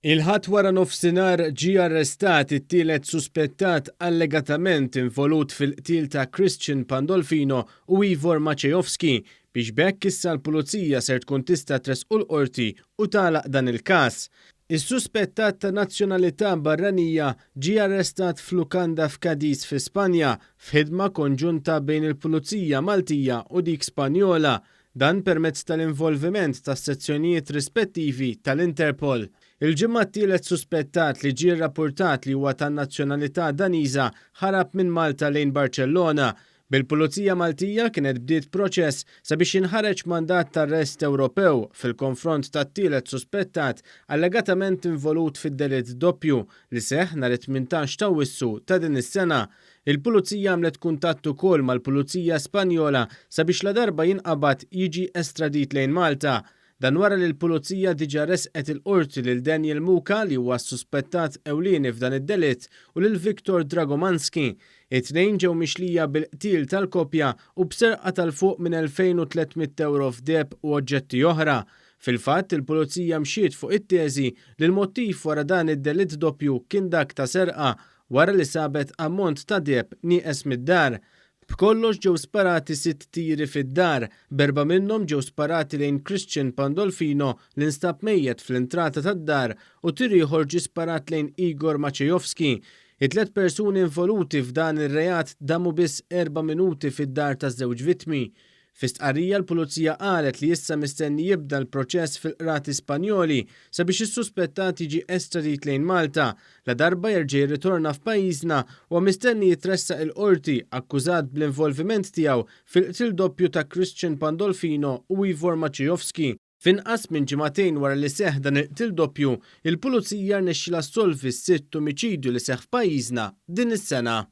Il-Ħadd waranofsinhar ġie arrestat it-tielet suspettat allegatament involut fil-qtil ta' Christian Pandolfino u Ivor Maciejowski biex b'hekk issa l-Pulizija ser tkun tista' tressqu l-Qorti u tagħlaq dan il-każ. Is-suspettat ta' nazzjonalità barranija ġie arrestat f'lukanda f'Cadiz fi Spanja f'ħidma konġunta bejn il-Pulizija Maltija u dik Spanjola. Dan permezz tal-involviment tas-sezzjonijiet rispettivi tal-Interpol. Il-Ġimgħa t-tielet suspettat li ġie rrappurtat li huwa ta' nazzjonalità Daniża ħarab minn Malta lejn Barċellona. Bil-Pulizija Maltija kienet bdiet proċess sabiex jinħareġ mandat t'arrest Ewropew fil-konfront tat-tielet suspettat allegatament involut fid-delitt doppju li seħħ nhar it-18 t'Awwissu ta' din is-sena. Il-Pulizija għamlet kuntatt ukoll mal-Pulizija Spanjola sabiex ladarba jinqabad jiġi estradit lejn Malta. Dan wara li l-Pulizija diġà ressqet il-Qorti lil Daniel Muka li huwa s-suspettat ewlieni f'dan id-delitt u lil Viktor Dragomanski. It-tnejn ġew mixlija bil-qtil tal-koppja u b'serqa tal fuq minn 2,300 ewro f'deheb u oġġetti oħra. Fil-fatt, il-Pulizija mxiet fuq it-teżi li l-mottiv wara dan id-delitt doppju kien dak ta' serqa wara li sabet ammont ta' deheb nieqes mid-dar. B'kollox ġew sparati sitt tiri fid-dar, b'erbgħa minnhom ġew sparati lejn Christian Pandolfino li nstab mejjet fl-entrata tad-dar u tir ieħor ġie sparat lejn Igor Maciejowski. It-tliet persuni involuti f'dan ir-reat damu biss erba' minuti fid-dar taż-żewġ vittmi. Fi stqarrija l-Pulizija qalet li issa mistenni jibda l-proċess fil-qrati Spanjoli sabiex is-suspettat jiġi estradit lejn Malta. Ladarba jerġa' jirritorna f'pajjiżna huwa mistenni jitressaq il-Qorti akkużat bl-involviment tiegħu fil-qtil doppju ta' Christian Pandolfino u Ivor Maciejowski. F'inqas minn ġimagħtejn wara li seħħ dan il-qtil doppju, il-Pulizija rnexxilha ssolvi s-sitt omiċidju li seħħ f'pajjiżna din is-sena.